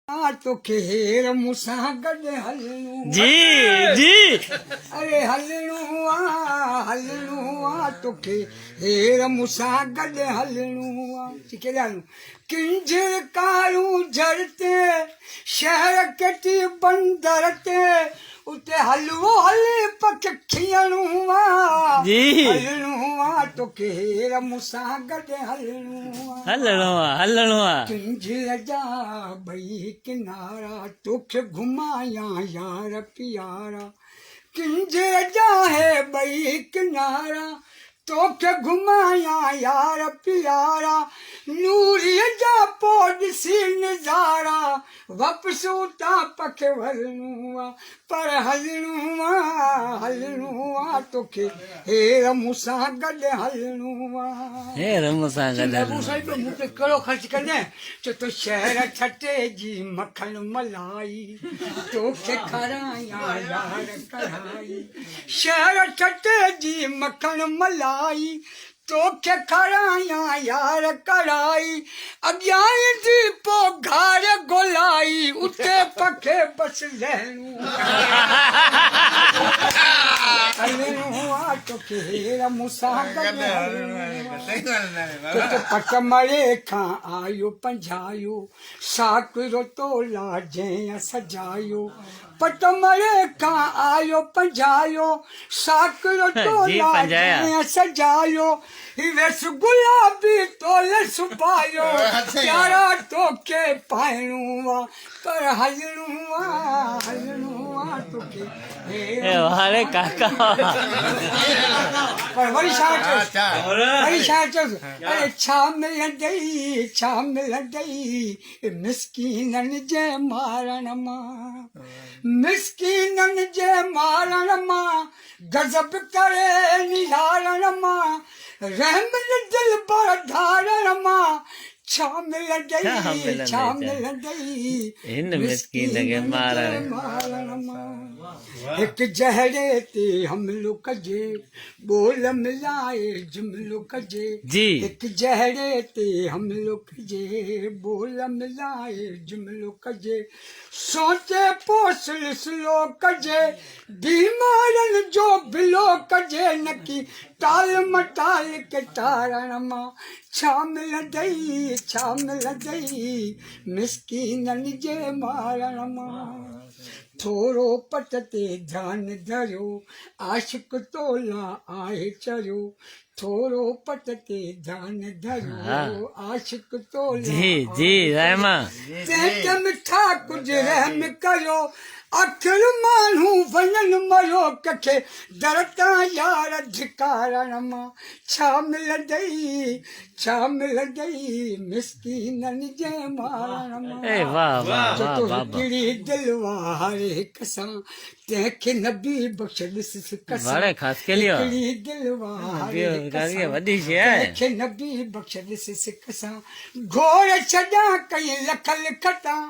توکي هير مون سان گڏ هلڻو جي جي اري هلڻو آ هلڻو آ توکي هير مون سان گڏ هلڻو آ ڪيڏانهن هلون ڪنجهر ڪارون جھر تي شهر ڪيٽي بندر تي اتي حلوو هلي پک کيئڻو آ جي هلڻو آ توکي هير مون سان گڏ هلڻو آ هلڻو آ هلڻو آ ڪنجهر جا ٻئي ڪنارا توکي گهمايان يار پيارا ڪنجهر جا هي ٻئي ڪنارا توکي گهمايان يار پيارا نوريء جا پو ڏسي نظارا واپس اتان پکي ورڻو آ پر هلڻو آ هلڻو آ توکي هير مون سان گڏ هلڻو آ. هير مون سان گڏ هلڻو آ. صاحب مون تي ڪهڙو خرچ ڪندين چو تو شهر ٺٽي جي مکڻ ملائي توکي کارايان يار ڪڙهائي شهر ٺٽي جي مکڻ ملائي توکي کارايان يار ڪڙهائي اڳيان ايندي پو گهار گولائي اتي پکي بس لهڻو هلڻو آ توکي هير مون سان گڏ هلڻو آ توکي پٽ مڙي کان آيو پنجايو ساڪرو تولا جنهن سجايو پٽ مڙي کان آيو پنجايو، ساڪرو جي تولا پنجايا. جنهن سجايو، هي ويس گلابي تول سبايو، پيارا توکي پائڻو آ، پر هلڻو آ، هلڻو آ توکي هير اي واهه ري ڪاڪا واهه. پر وري ڇا چيس، وري ڇا چيس، اڙي ڇا ملندئي، ڇا ملندئي، مسڪينن جي مارڻ مان مسڪينن جي مارڻ مان غضب ڪري نهارڻ مان رحم نه دلبر ڌارڻ مان ڇا ملندئي ڇا ملندئي هن مسڪين کي مارڻ مان هڪ جهڙي تي حملو ڪجي ٻول ملائي جملو ڪجي جي هڪ جهڙي تي حملو ڪجي ٻول ملائي جملو ڪجي سوچي پو سلسلو ڪجي بيمارن جو بلو ڪجي نڪي ٽال مٽال ڪي ٽارڻ مان ڇا ملندئي ڇا ملندئي مسڪينن جي مارڻ مان ٿورو پٽ تي ڌيان ڌريو، عاشق تولا آهي چريو. ٿورو پٽ تي ڌيان ڌريو، عاشق تولا جي جي رحما. تنهن تي مٺا ڪجهه رحم ڪريو، آخر ماڻهو وڃن مريو ڪکي در تان يار ڌڪارڻ مان ڇا ملندئي ڇا ملندئي مسڪينن جي مارڻ مان. اي واه واه جو واه تو بابا. هڪڙي دل وار هڪ سان تنهن کي نبي بخش ڏس سڪ سان. واڙي خاصخيلي وا. هڪڙي دل وار هڪ سان وڏي شي آهي. تنهن کي نبي بخش ڏس سڪ سان. گهور ڇڏيان ڪئين لک لکتان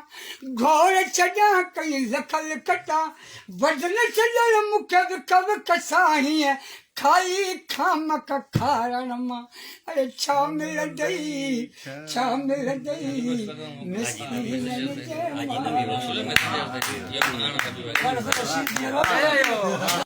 گهور ڇڏيان ڪئين لک لکتان وزن ڇڏڻ مون کي وک وک سان هيئن کائي کامڪ کارڻ مان اڙي ڇا ملندئي ڇا ملندئي مسڪينن جي مارڻ مان.